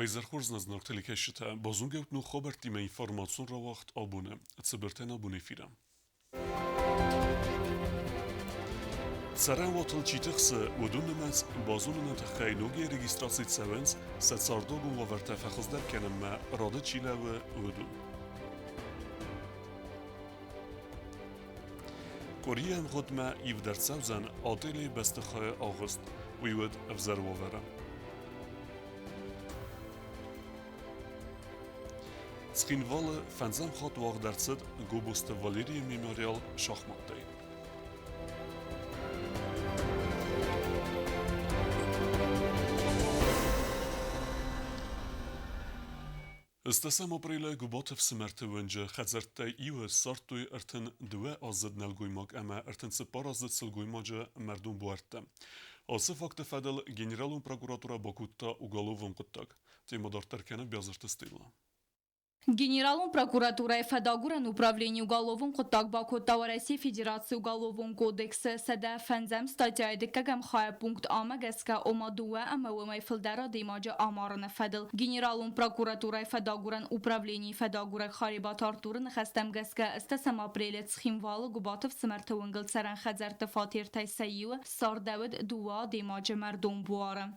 Уӕ изӕрхорз нӕ зынаргъ телекӕсджытӕ, базонгӕ ут ног хабӕрттимӕ информацион рауагъд абоны, цыбыртӕн абоны эфиры. Цӕрӕнуатыл чи тыхсы, уыдон нымӕц базоныны тыххӕй ногӕй регистраци цӕуынц сӕ цардуагон уавӕртӕ фӕхуыздӕр кӕнынмӕ рады чи лӕууы, уыдон. Къуырийы ӕмгъуыдмӕ ивд ӕрцӕудзӕн отелы бӕстыхайы агъуыст. Уый уыд ӕвзӕр уавӕры. Цхинвалы фӕндзӕм хатт уагъд ӕрцыд Гобозты Валерийы мемориал шахматтӕй. Ыстӕсӕм апрелы Гуыбаты фсымӕрты уынджы хӕдзӕрттӕй иуы ссардтой 32 аздзыд нӕлгоймаг ӕмӕ 34 аздзыд сылгоймаджы мӕрдон буӕрттӕ. Ацы факты фӕдыл Генералон прокуратурӕ бакодта уголовон хъуыддаг. Темӕ дарддӕр кӕны Биазырты Стелла. Генералон прокуратурӕйы фӕдагурӕн управлени уголовон хъуыддаг бакодта Уӕрӕсейы Федерацийы Уголовон кодексы 105-ӕм статьяйы дыккӕгӕм хайы пункт А-мӕ гӕсгӕ, ома дыууӕ ӕмӕ уымӕй фылдӕр адӕймаджы амарыны фӕдыл. Генералон прокуратурӕйы фӕдагурӕн управленийы фӕдагурӕг Харебаты Артуры ныхӕстӕм гӕсгӕ, ӕстӕсӕм апрелы Цхинвалы Гуыбаты фсымӕрты уынгыл цӕрӕн хӕдзӕртты фатертӕй сӕ иуы ссардӕуыд дыууӕ адӕймаджы мӕрдон буары.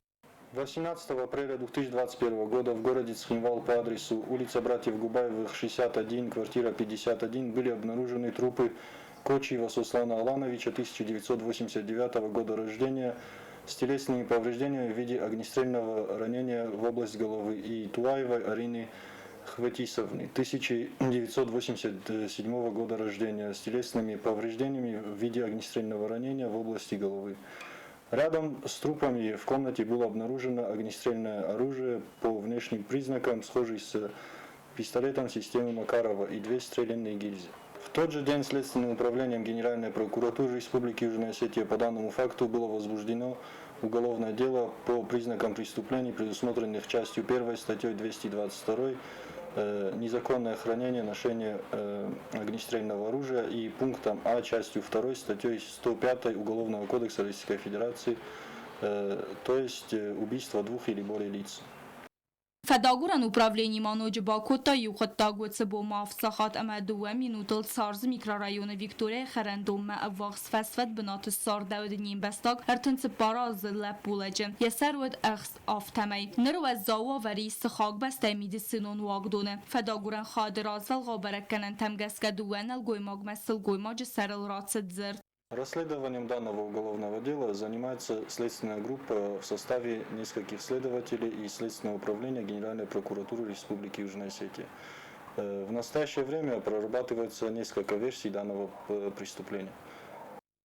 18 апреля 2021 года в городе Цхинвал по адресу улица Братьев Губаевых, 61, квартира 51 были обнаружены трупы Кочиева Суслана Алановича 1989 года рождения с телесными повреждениями в виде огнестрельного ранения в область головы и Туаевой Арины Хватисовны, 1987 года рождения, с телесными повреждениями в виде огнестрельного ранения в области головы. Рядом с трупами в комнате было обнаружено огнестрельное оружие по внешним признакам, схожее с пистолетом системы Макарова и две стрелянные гильзы. В тот же день Следственным управлением Генеральной прокуратуры Республики Южная Осетия по данному факту было возбуждено уголовное дело по признакам преступлений, предусмотренных частью 1 статьей 222 незаконное хранение, ношение огнестрельного оружия и пунктом А частью 2 статьей 105 Уголовного кодекса Российской Федерации, то есть убийство двух или более лиц. Фӕдагурӕн управлени ма ноджы бакодта иу хъуыддаг уыцы бон ма авд сахат ӕмӕ дыууӕ минутыл Царзы микрорайоны Викторияйы хӕрӕндонмӕ ӕввахс фӕсвӕд бынаты ссардӕуыд не мбӕстаг 34 аздзыд лӕппулӕджы. Йӕ сӕр уыд ӕхст, афтӕмӕй. Ныр уӕззау уавӕры ис сыхаг бӕстӕйы медицинон уагдоны. Фӕдагурӕн хады развӕлгъау бӕрӕггӕнӕнтӕм гӕсгӕ дыууӕ нӕлгоймагмӕ сылгоймаджы сӕрыл рацыд дзырд. Расследованием данного уголовного дела занимается следственная группа в составе нескольких следователей и Следственного управления Генеральной прокуратуры Республики Южная Осетия. В настоящее время прорабатывается несколько версий данного преступления.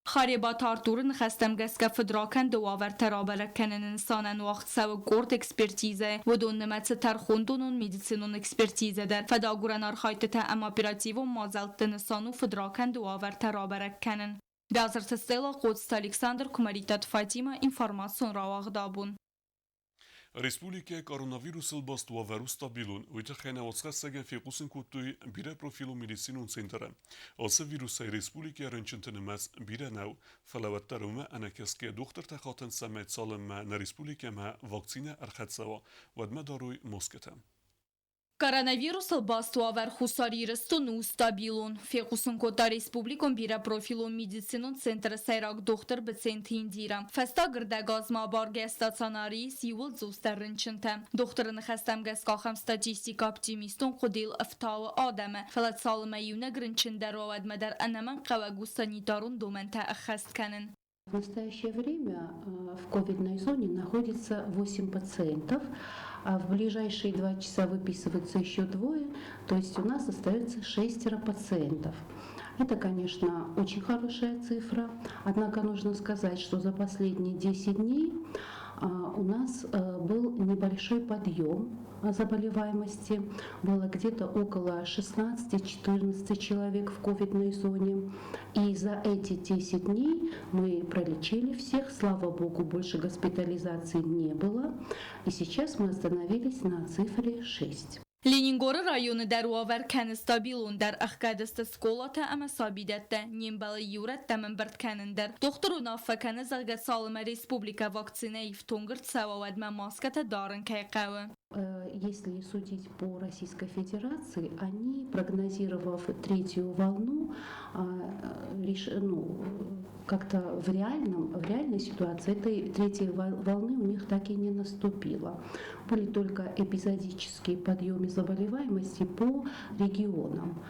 Харебаты Артуры ныхӕстӕм гӕсгӕ фыдракӕнды уавӕртӕ рабӕрӕг кӕныны нысанӕн уагъд цӕуы къорд экспертизӕйы, уыдон нымӕцы тӕрхондонон медицинон экспертизӕ дӕр. Фӕдагурӕн архайдтытӕ ӕмӕ оперативон мадзӕлтты нысан у фыдракӕнды уавӕртӕ рабӕрӕг кӕнын. Бязырты Стелла, Хъоцты Александр, Куымӕридтаты Фатимӕ, информацион рауагъд абон. Республикӕйы коронавирусыл баст уавӕр у стабилон. Уый тыххӕй нӕ уацхӕссӕгӕн фехъусын кодтой бирӕпрофилон медицинон центры. Ацы вирусӕй республикӕйы рынчынты нымӕц бирӕ нӕу, фӕлӕ уӕддӕр уымӕ ӕнӕкӕсгӕ дохтыртӕ хатынц, цӕмӕй цалынмӕ нӕ республикӕмӕ вакцинӕ ӕрхӕццӕ уа, уӕдмӕ дарой маскӕтӕ. Коронавирусыл баст уавӕр Хуссар Ирыстоны у стабилон, фехъусын кодта республикон бирӕпрофилон медицинон центры сӕйраг дохтыр Быценты Индира. Фӕстаг ӕрдӕг азмӕ абаргӕ стационары ис иууыл цъусдӕр рынчынтӕ. Дохтыры ныхӕстӕм гӕсгӕ ахӕм статистикӕ оптимистон хъуыдыйыл ӕфтауы адӕмы, фӕлӕ цалынмӕ иунӕг рынчын дӕр уа, уӕдмӕ дӕр ӕнӕмӕнгхъӕуӕг у санитарон домӕнтӕ ӕххӕст кӕнын. В настоящее время в ковидной зоне находится 8 пациентов, а в ближайшие 2 часа выписываются еще двое, то есть у нас остается шестеро пациентов. Это, конечно, очень хорошая цифра, однако нужно сказать, что за последние 10 дней у нас был небольшой подъем заболеваемости. Было где-то около 16-14 человек в ковидной зоне. И за эти 10 дней мы пролечили всех, слава богу, больше госпитализации не было. И сейчас мы остановились на цифре 6. Ленингоры районы дӕр уавӕр кӕны стабилондӕр, ӕхгӕд сты скъолатӕ ӕмӕ сабидӕттӕ, не мбӕлы иу рӕттӕм ӕмбырд кӕнын дӕр. Дохтыр уынаффӕ кӕны, зӕгъгӕ, цалынмӕ республикӕ вакцинӕ ифтонг ӕрцӕуа, уӕдмӕ маскӕтӕ дарын кӕй хъӕуы. Если судить по Российской Федерации, они, прогнозировав третью волну, ну, как-то в реальной ситуации этой третьей волны у них так и не наступило. Были только эпизодические подъемы заболеваемости по регионам.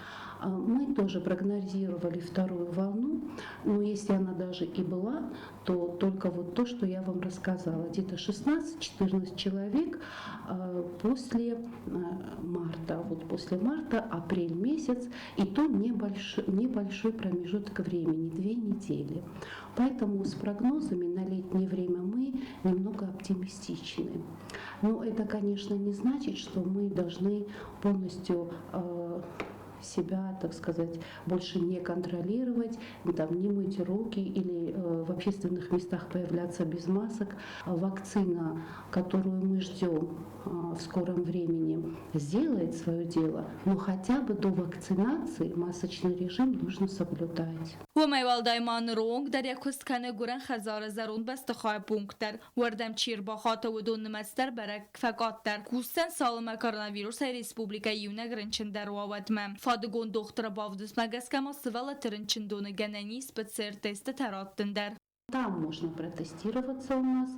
Мы тоже прогнозировали вторую волну, но если она даже и была, то только вот то, что я вам рассказала, где-то 16-14 человек после марта, вот после марта, апрель месяц, и то небольшой промежуток времени, 2 недели. Поэтому с прогнозами на летнее время мы немного оптимистичны. Но это, конечно, не значит, что мы должны полностью себя, так сказать, больше не контролировать, там, не мыть руки или в общественных местах появляться без масок. Вакцина, которую мы ждем в скором времени, сделает свое дело, но хотя бы до вакцинации масочный режим нужно соблюдать. Уымӕй уӕлдай ма ныры онг дӕр йӕ куыст кӕны гуырӕн хӕдзары зӕронд бӕстыхайы пункт дӕр. Уырдӕм чи ӕрбахаты, уыдон нымӕц дӕр бӕрӕг фӕкъаддӕр. Кусдзӕн, цалынмӕ коронавирусӕй республикӕйы иунӕг рынчын дӕр уа, уӕдмӕ. Фадыгон дохтыры бавдыстмӕ гӕсгӕ ма сывӕллӕтты рынчындоны гӕнӕн ис ПЦР-тестытӕ раттын дӕр. Там можно протестироваться у нас,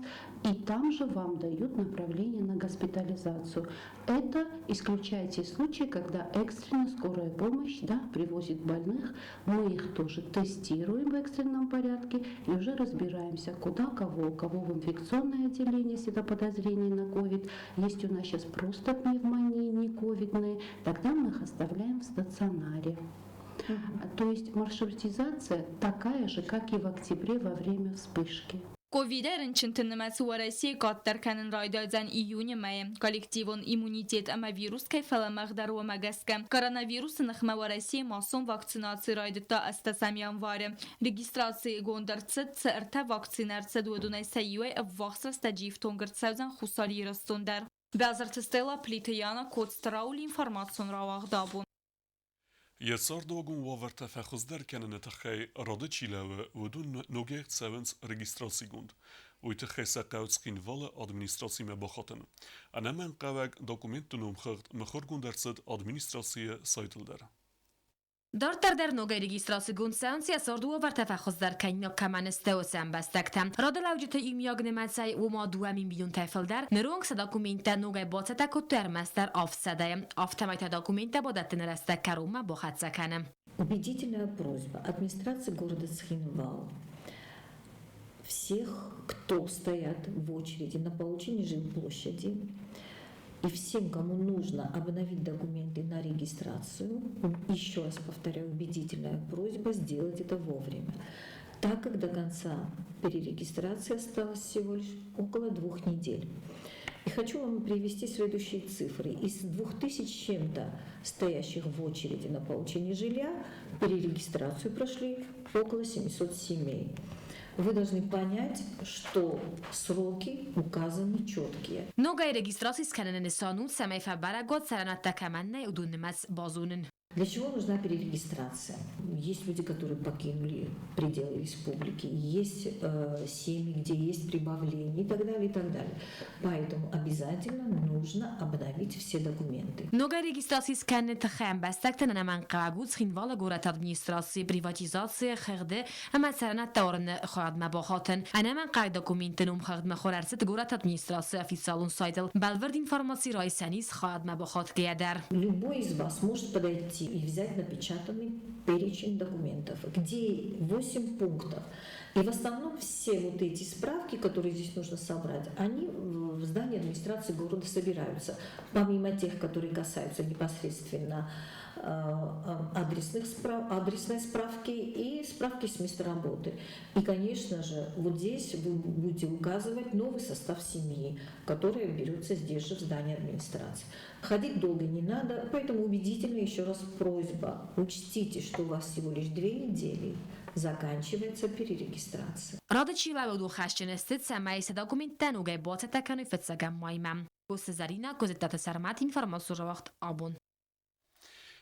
и там же вам дают направление на госпитализацию. Это исключая те случаи, когда экстренная скорая помощь, да, привозит больных, мы их тоже тестируем в экстренном порядке и уже разбираемся, куда кого, кого в инфекционное отделение, если это подозрение на ковид. Есть у нас сейчас просто пневмонии, не ковидные, тогда мы их оставляем в стационаре. То есть маршрутизация такая же, как и в октябре во время вспышки. Ковидӕй рынчынты нымӕц Уӕрӕсейы къаддӕр кӕнын райдайдзӕн июны мӕйы. Коллективон иммунитет ӕмӕ вирус кӕй фӕлӕмӕгъдӕр, уымӕ гӕсгӕ. Коронавирусы ныхмӕ Уӕрӕсейы массон вакцинаци райдыдта ӕстӕсӕм январы. Регистрацигонд ӕрцыд, цы ӕртӕ вакцинӕ ӕрцыд, уыдонӕй сӕ иуӕй ӕввахс рӕстӕджы ифтонг ӕрцӕудзӕн Хуссар Ирыстон дӕр. Бязырты Стелла, Плиты Яна, Коцты Рауль, информацион рауагъд абон. Йӕ цардуагон уавӕртӕ фӕхуыздӕр кӕныны тыххӕй рады чи лӕууы, уыдон ногӕй цӕуынц регистрацигонд. Уый тыххӕй сӕ хъӕуы Цхинвалы администрацимӕ бахатын. Ӕнӕмӕнгхъӕуӕг документты номхыгъд мыхуыргонд ӕрцыд администрацийы сайтыл дӕр. Дарддӕр дӕр ногӕй регистрацигонд цӕуынц йӕ царды уавӕртӕ фӕхуыздӕр кӕнинаг кӕмӕн сты, уыцы ӕмбӕстӕгтӕ. Радылӕуджыты иумиаг нымӕцӕй ома 2 000 бинонтӕй фылдӕр, ныронг сӕ документтӕ ногӕй бацӕттӕ кодтой ӕрмӕстдӕр 700-йы. Афтӕмӕй та документтӕ бадӕттыны рӕстӕг кӕронмӕ бахӕццӕ кӕны. Убедительная просьба администрации города Цхинвал всех, кто стоят в очереди на получение жилплощади, и всем, кому нужно обновить документы на регистрацию, еще раз повторяю, убедительная просьба сделать это вовремя, так как до конца перерегистрации осталось всего лишь около 2 недель. И хочу вам привести следующие цифры. Из 2000 с чем-то стоящих в очереди на получение жилья перерегистрацию прошли около 700 семей. Вы должны понять, что сроки указаны четкие. Ногӕй регистраци скӕныны нысан у, цӕмӕй фӕбӕрӕг уа, цӕрӕнуӕттӕ кӕмӕн нӕй, уыдон нымӕц базонын. Для чего нужна перерегистрация? Есть люди, которые покинули пределы республики, есть семьи, где есть прибавление и так далее, и так далее. Поэтому обязательно нужно обновить все документы. Ногӕй регистраци скӕныны тыххӕй ӕмбӕстӕгтӕн ӕнӕмӕнгхъӕуӕг у Цхинвалы горӕты администрацийы приватизацийы, хыгъды ӕмӕ цӕрӕнуӕттӕ арыны хайадмӕ бахатын. Ӕнӕмӕнгхъӕуӕг документты номхыгъд мыхуыр ӕрцыд горӕты администрацийы официалон сайтыл. Бӕлвырд информаци райсӕн ис хайадмӕ бахатгӕйӕ дӕр. Любой из вас может подойти и взять напечатанный перечень документов, где 8 пунктов. И в основном все вот эти справки, которые здесь нужно собрать, они в здании администрации города собираются. Помимо тех, которые касаются непосредственно адресной справки и справки с места работы. И, конечно же, вот здесь вы будете указывать новый состав семьи, который берется здесь же, в здании администрации. Ходить долго не надо, поэтому убедительно еще раз просьба. Учтите, что у вас всего лишь 2 недели, заканчивается перерегистрация. Рады чи лӕууы, уыдон хӕсджын сты, цӕмӕй сӕ документтӕ ногӕй бацӕттӕ кӕной фыццӕгӕм маймӕ. Коцты Зӕринӕ, Козыттаты Сӕрмӕт, информацион рауагъд абон.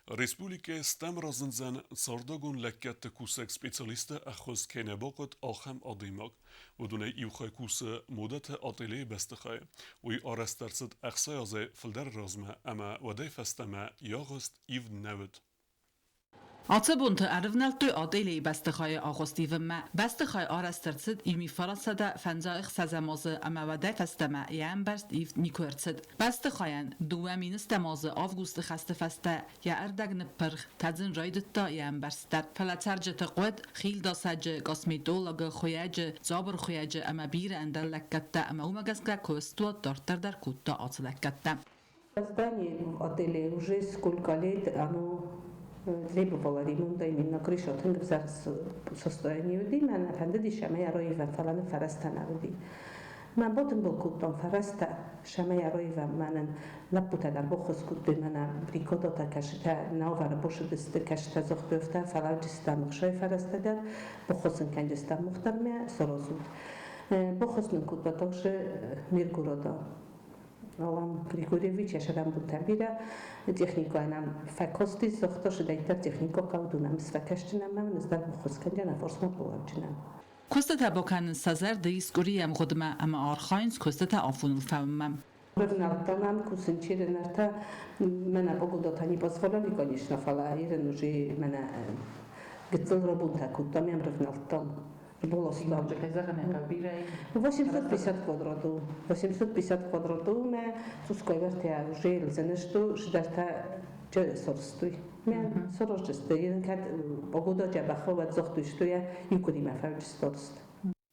Республикӕйы стӕм разындзӕн цардагон лӕггӕдты кусӕг специалисты ӕххуыс кӕй нӕ бахъуыд, ахӕм адӕймаг. Уыдонӕй иу хай кусы модӕты ательейы бӕстыхайы. Уый арӕзт ӕрцыд 60 азӕй фылдӕр размӕ ӕмӕ уӕдӕй фӕстӕмӕ йӕ агъуыст ивд нӕ уыд. Ацы бонты ӕрывнӕлдтой ательейы бӕстыхайы агъуыст ивынмӕ. Бӕстыхай арӕзт ӕрцыд 1916 азы ӕмӕ уӕдӕй фӕстӕмӕ йӕ ӕмбӕрзт ивд никуы ӕрцыд. Бӕстыхайӕн 2010 азы августы хӕсты фӕстӕ йӕ ӕрдӕг ныппырх, тӕдзын райдыдта йӕ ӕмбӕрзт дӕр. Фӕлӕ цӕрджыты хъуыд хилдасӕджы, косметологы, хуыйӕджы, дзабырхуыйӕджы ӕмӕ бирӕ ӕндӕр лӕггӕдтӕ ӕмӕ уымӕ гӕсгӕ куыстуат дарддӕр дӕр кодта ацы лӕггӕдтӕ. Здание в отеле уже сколько лет оно требовало ремонта, именно крыша тынг ӕвзӕр состоянии уыди, мӕнӕ фӕндыдис ӕмӕ араивӕм, фӕлӕ нын фӕрӕзтӕ нӕ уыди. Мӕ ботымбыл кодтон фӕрӕзтӕ, сӕмӕй араивӕм, мӕнӕн лӕппутӕ дӕр баххуыс кодтой, мӕнӕ брикодотӕ кӕсытӕ нӕувӕры босыдысты, кӕсытӕ дзыгъдофтӕ, фӕлӕуджыстӕм ӕхсай фӕрӕзтӕ дӕр, баххуыс ын кӕнджыстӕм мухтармӕ, саразут. Баххуыс нын кодта также мир города. Алан Григорьевич яшарам бирӕ техникаӕн фӕкости зогъта, шидайтар техника хъӕудунӕм сфӕкӕсджынӕм ныздар баххуыс кӕнджын ӕфорсмӕ балӕвджынӕм. Куыстытӕ бакӕнын сӕ зӕрды ис къуырийы ӕмгъуыдмӕ ӕмӕ архайынц куыстытӕ афоныл фӕуынмӕ. Рывнӕлдтам кусын черенӕртӕ мӕнӕ погодата не позволяли, конечно, фӕлӕ ирын уже мӕнӕ гыццыл рабунтӕ кодтам, ям рывнӕлдтам. Булостам. 850 квадрату. 850 квадрату мӕ цускойвӕртӕ уже елзенешту, шидӕртӕ сорстуй. Мӕ сорожджысты. Ирын кӕд погода джӕбӕхы уӕд зогътуйстуйӕ иу къуыримӕ фӕуджысторст.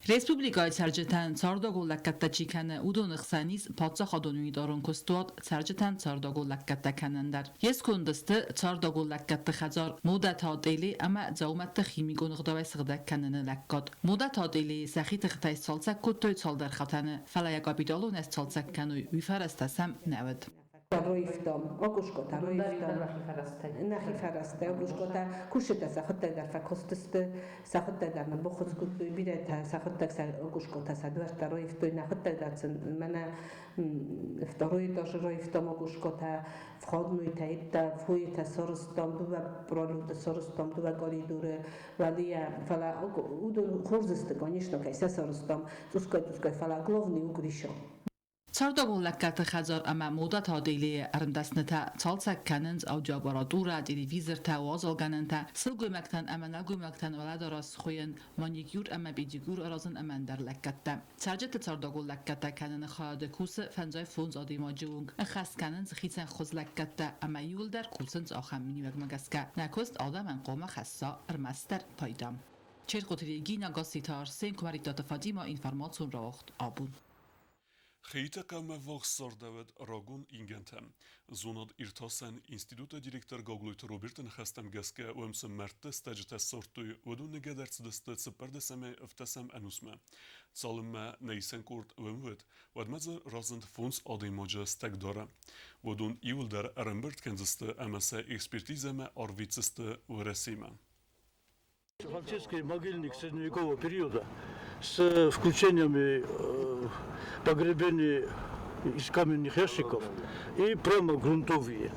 Республикӕйы цӕрджытӕн цардагон лӕггӕдтӕ чи кӕны, уыдоны хсӕн ис паддзахадон унитарон куыстуат цӕрджытӕн цардагон лӕггӕдтӕ кӕнын дӕр. Йе сконды сты цардагон лӕггӕдты хӕдзар, модӕты ателье ӕмӕ дзаумӕтты химикон ӕгъдауӕй сыгъдӕг кӕныны лӕггад. Модӕты ательейы сӕхи тыхтӕй сцалцӕг кодтой цалдӕр хатӕны, фӕлӕ йӕ капиталонӕй сцалцӕг кӕной, уый фӕрӕзтӕ сӕм нӕ уыд. Роифтам, огушкота роифтам. Нӕхи фӕрӕзтӕй огушкота кусджытӕ сӕхуыдтӕг дӕр фӕкуыстысты, сӕхуыдтӕг дӕр нын баххуыс кодтой, бирӕтӕ сӕхуыдтӕг сӕ огушкота сӕ дуӕрттӕ роифтой, нӕхуыдтӕг дӕр сын мӕнӕ второй этажы роифтам огушкота, входной тӕ, фойетӕ сарӕзтам, дыууӕ пролеты сарӕзтам, дыууӕ коридоры, уӕлейӕ, фӕлӕ уыдон хорз сты, конечно, кӕй сӕ сарӕзтам, цъусгай-цъусгай, фӕлӕ главный у Гриша. Цардагон лӕггӕдты хӕдзар ӕмӕ модӕты ательейы ӕрмдӕснытӕ цалцӕг кӕнынц аудиоаппаратурӕ, телевизортӕ, уазалгӕнӕнтӕ, сылгоймӕгтӕн ӕмӕ нӕлгоймӕгтӕн уӕлӕдарӕс хуыйын, маникюр ӕмӕ педикюр аразын ӕмӕ ӕндӕр лӕггӕдтӕ. Цӕрджыты цардагон лӕггӕдтӕ кӕныны хайады кусы 55 адӕймаджы онг, ӕххӕст кӕнынц хицӕн хуыз лӕггӕдтӕ ӕмӕ иууылдӕр кусынц ахӕм миниуӕгмӕ гӕсгӕ. Нӕ куыст адӕмӕн хъуамӕ хӕсса ӕрмӕстдӕр пайда. Черкъоты Регина, Гасситы Арсен, Куымӕридтаты Фатимӕ, информацион рауагъд абон. Хеитӕ хъӕумӕ ввахс цардӕуӕд рагон ингӕнтӕ. Зонад-иртасӕн институты директор Гаглойты Роберты ныхӕстӕм гӕсгӕ уым цы мӕрдты стӕджытӕ ссардтой, уыдон ныгӕд ӕрцыдысты цыппӕрдӕсӕмӕй ӕвддӕсӕм ӕнусмӕ. Цалынмӕ нӕ исӕн къорд уым уыд, уӕдмӕ дзы разынд фондз адӕймаджы стӕгдары. Уыдон иуылдӕр ӕрӕмбырд кӕндзысты ӕмӕ сӕ экспертизӕмӕ арвитдзысты Уӕрӕсемӕ. Фактически могильник средневекового периода с включениями погребений из каменных ящиков и прямо грунтовые,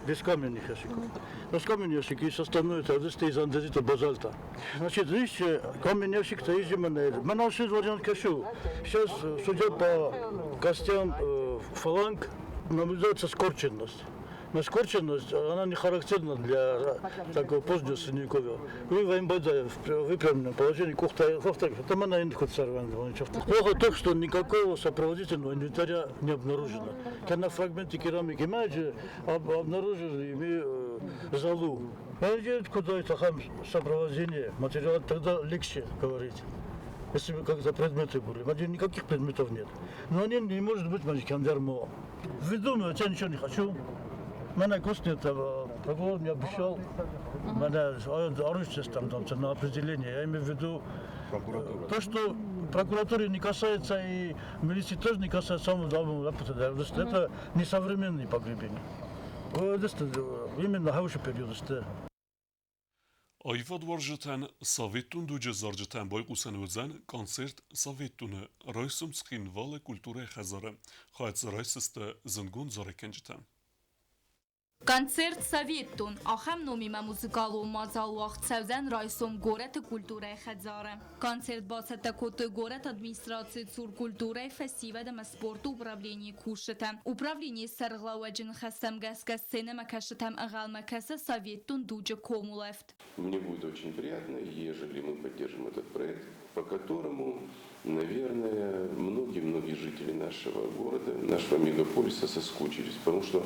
без каменных ящиков. Но с каменные ящики составной это из андезита базальта. Значит, здесь каменный ящик то из Мы вариант кашу. Сейчас, судя по костям фаланг, наблюдается скорченность. Но скорченность, она не характерна для такого позднего средневековья. Вы в выпрямленном положении кухта, Плохо то, что никакого сопроводительного инвентаря не обнаружено. Когда фрагменты керамики маджи обнаружили мы залу. Куда это сопровождение материала, тогда легче говорить. Если бы как-то предметы были. Никаких предметов нет. Но они не может быть магикандармо. Выдумывать я ничего не хочу. Меня костни прокурор мне обещал, меня оружие там, там на определение. Я имею в виду то, что прокуратуре не касается и милиции тоже не касается самого главного. Это несовременные погребения. Именно хороший период. Аивадуарзджытӕн Советон дуджы зарджытӕн байхъусӕн уыдзӕн концерт Советоны райсом Цхинвалы культурӕйы хӕдзары. Хайад дзы райсдзысты зындгонд зарӕггӕнджытӕ. Концерт Советон ахӕм номимӕ музыкалон мадзал уагъд цӕудзӕн райсом горӕты культурӕйы хӕдзары. Концерт бацӕттӕ кодтой горӕты администрацийы цур культурӕйы, фӕсивӕд ӕмӕ спорты управленийы кусджытӕ. Управленийы сӕргълӕууӕджы ныхӕстӕм гӕсгӕ сценӕмӕкӕсджытӕм ӕнхъӕлмӕ кӕсы советон дуджы комулӕфт. Мне будет очень приятно, ежели мы поддержим этот проект, по которому, наверное, многие-многие жители нашего города, нашего мегаполиса соскучились, потому что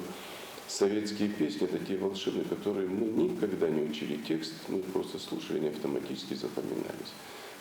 советские песни – это те волшебные, которые мы никогда не учили текст, мы просто слушали, они автоматически запоминались.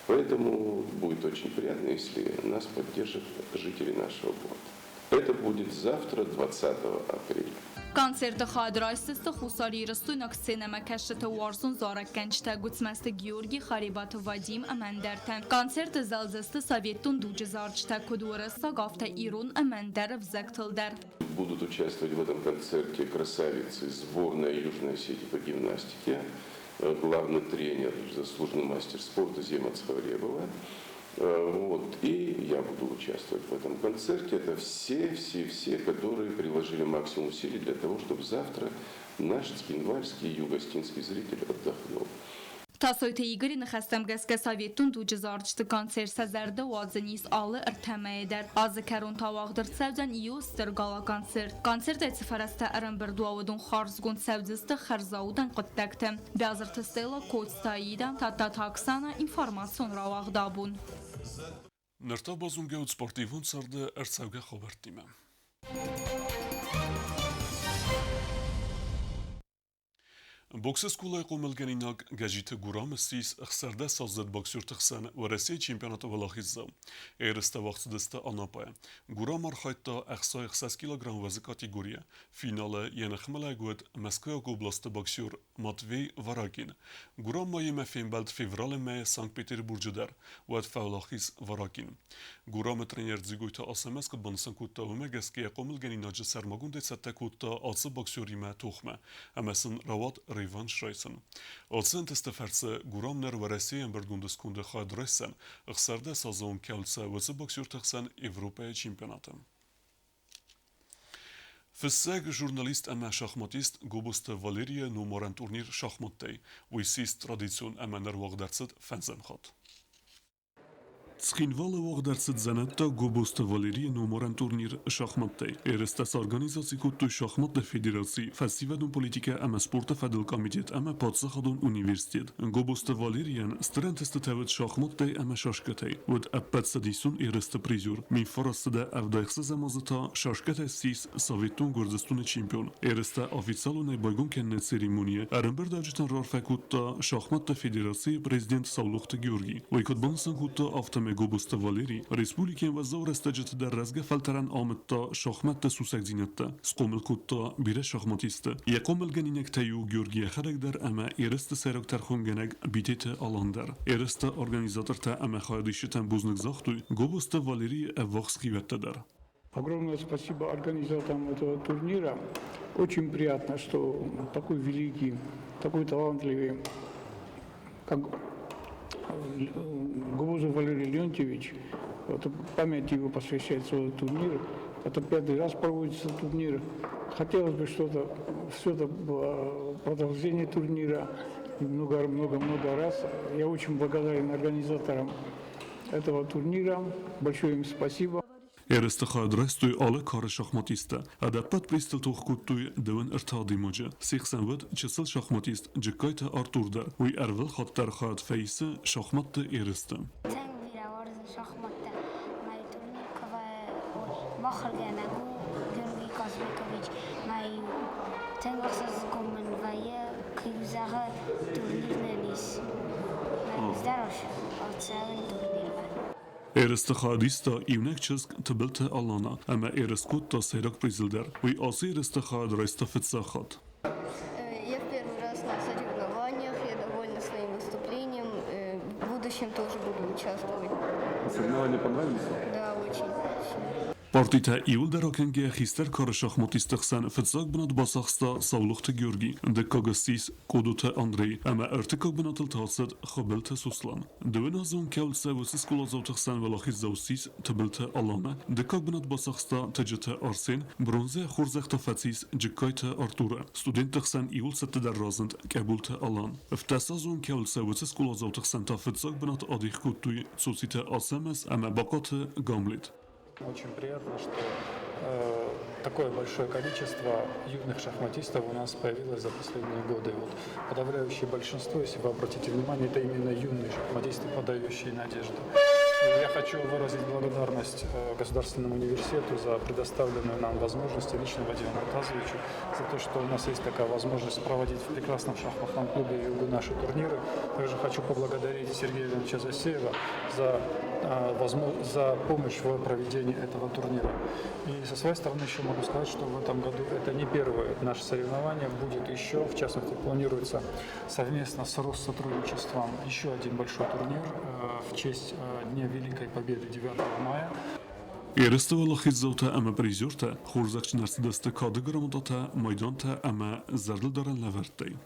Поэтому будет очень приятно, если нас поддержат жители нашего города. Это будет завтра, 20 апреля. Концерты хайад райсдзысты хуссарирыстойнаг сценӕмӕкӕсджыты уарзон зарӕггӕнджытӕ Гуыцмӕзты Георги, Харебаты Вадим ӕмӕ ӕндӕртӕ. Концерты зӕлдзысты советон дуджы зарджытӕ куыд уырыссаг, афтӕ ирон ӕмӕ ӕндӕр ӕвзӕгтыл дӕр. Будут участвовать в этом концерте красавицы сборная Южной Осетии по гимнастике, главный тренер, заслуженный мастер спорта Зема Цховребова. Вот, и я буду участвовать в этом концерте. Это все, все, все, которые приложили максимум усилий для того, чтобы завтра наш цхинвальский юго-осетинский зритель отдохнул. Тасойты Игоры ныхӕстӕм гӕсгӕ советон дуджы зарджыты концерт сӕ зӕрдӕ уадзӕнис алы ӕртӕмӕйы дӕр. Азы кӕрон та уагъд ӕрцӕудзӕн иу стыр гала-концерт. Концертӕй цы фӕрӕзтӕ ӕрӕмбырд уа, уыдон хардзгонд цӕудзысты хӕрзаудӕн хъуыддӕгты. Биазырты Стелла, Коцты Аида, Тадтаты Оксана, информацион рауагъд абон. Ныр та базонгӕ ут спортивон царды ӕрцӕугӕ хабӕрттимӕ. Боксы скъолайы хъомылгӕнинаг Гӕджиты Гурам ссис 16-аздзыд боксерты хсӕн Уӕрӕсейы чемпионаты уӕлахиздзау. Ерыстӕ уагъд цыдысты Анапӕйы. Гурам архайдта 66 килограмм вӕзы категорийӕ. Финалы йӕ ныхмӕлӕг уыд Мӕскуыйаг областы боксер Матвей Варакин. Гурам ма йемӕ фембӕлд февралы мӕйы Санкт-Петербурджы дӕр, уӕд фӕуӕлахиз Варакин. Гурамы тренер Дзигойты Ацӕмӕз куыд банысан кодта, уымӕ гӕсгӕ йӕ хъомылгӕнинаджы сӕрмагондӕй цӕттӕ кодта ацы боксеримӕ тохмӕ ӕмӕ сын рауад реванш райсын. Ацы ӕнтысты фӕрцы Гурам ныр Уӕрӕсейы ӕмбырдгонды сконды хайад райсдзӕн 16 азон кӕуыл цӕуы, уыцы боксерты хсӕн Европӕйы чемпионаты. Фыссӕг, журналист ӕмӕ шахматист Гобозты Валерийы номарӕн турнир шахматтӕй. Уый ссис традицион ӕмӕ ныр уагъд ӕрцыд фӕндзӕм хатт. Цхинвалы уагъд ӕрцыд дзӕнӕттаг Гобозты Валерийы номарӕн турнир шахматтӕй. Ерыстӕ сорганизаци кодтой шахматты федераци, фӕсивӕдон политикӕ ӕмӕ спорты фӕдыл комитет ӕмӕ паддзахадон университет. Гобозты Валерийӕн стыр ӕнтыстытӕ уыд шахматтӕй ӕмӕ шашкӕтӕй. Уыд ӕппӕтцӕдисон ерысты призер. 1976 азы та шашкӕтӕй ссис Советон Гуырдзыстоны чемпион. Ерыстӕ официалонӕй байгом кӕныны церемонийы ӕрӕмбырдуӕвджытӕн раарфӕ кодта шахматты федерацийы президент Саулохты Георгий. Уый куыд банысан кодта, афтӕмӕй Гобозты Валерий республикӕйӕн уӕззау рӕстӕджыты дӕр рӕзгӕ фӕлтӕрӕн амыдта шахмӕтты сусӕгдзинӕдтӕ, схъомыл кодта бирӕ шахматистты. Йӕ хъомылгӕнинӕгтӕй у Георгий йӕхӕдӕг дӕр ӕмӕ ерысты сӕйраг тӕрхонгӕнӕг Битеты Алан дӕр. Ерысты организатортӕ ӕмӕ хайадисджытӕн бузныг загътой Гобозты Валерийы ӕввахс хиуӕттӕ дӕр. Огромное спасибо организаторам этого турнира. Очень приятно, что такой великий, такой талантливый, как Гобозов Валерий Леонтьевич, вот память его посвящается этот турнир. Это пятый раз проводится турнир. Хотелось бы что-то, все это было продолжение турнира много-много-много раз. Я очень благодарен организаторам этого турнира. Большое им спасибо. Ерысты хайад райстой алы кары шахматисттӕ. Ӕдӕппӕт призтыл тох кодтой 23 адӕймаджы. Се хсӕн уыд чысыл шахматист Джыккайты Артур дӕр. Уый ӕрвылхатт дӕр хайад фӕисы шахматты ерысты. Тынг бирӕ уарзын шахматтӕ. Мӕ турнир куы махуыргӕнӕг у Георгий Казбекович. Мӕ тынг ӕхсызгон мын вӕййы, куы зӕгъы турнир нын ис. Мӕ дӕр ацӕуын турнирмӕ. Ерысты хайад иста иунӕг чызг Тыбылты Алана ӕмӕ ерыс кодта сӕйраг призыл дӕр. Уый ацы ерысты хайад райста фыццаг хатт. Я в первый раз на соревнованиях, я довольна своим выступлением. В будущем тоже буду участвовать. Соревнования понравились? Да, очень. Партитӕ иуылдӕр акӕнгӕйӕ хистӕр кары шахматистты хсӕн фыццаг бынат бацахста Саулохты Георги, дыккаг ссис Къодоты Андрей ӕмӕ ӕртыккаг бынатыл та ацыд Хуыбылты Сослан. Дыууыназон кӕуыл цӕуы уыцы скъоладзауты хсӕн уӕлахиздзау ссис Тыбылты Аланӕ, дыккаг бынат бацахста Тыджыты Арсен, бронзӕ хорзӕх та фӕцис Джыккайты Артуры. Студентты хсӕн иуыл цӕттӕдӕр разынд Къӕбулты Алан. Ӕвддӕсазон кӕуыл цӕуы уыцы скъоладзауты хсӕн та фыццаг бынат адих кодтой Цоциты Ацӕмӕз ӕмӕ Бахъаты Гамлет. Очень приятно, что такое большое количество юных шахматистов у нас появилось за последние годы. Вот подавляющее большинство, если вы обратите внимание, это именно юные шахматисты, подающие надежды. И я хочу выразить благодарность Государственному университету за предоставленную нам возможность, и лично Вадиму Муртазовичу, за то, что у нас есть такая возможность проводить в прекрасном шахматном клубе «ЮГУ» наши турниры. Также хочу поблагодарить Сергея Ивановича Засеева за помощь в проведении этого турнира. И со своей стороны еще могу сказать, что в этом году это не первое наше соревнование, будет еще, в частности, планируется совместно с Россотрудничеством еще один большой турнир в честь Дня Великой Победы 9 мая. Ерысты уӕлахиздзаутӕ ӕмӕ призертӕ хорзӕхджын ӕрцыдысты кады грамотатӕ, майдантӕ ӕмӕ зӕрдылдарӕн лӕвӕрттӕй.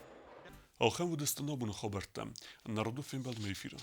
Ахӕм уыдысты нӕ абоны хабӕрттӕ. Народы фембӕлдмӕ эфиры.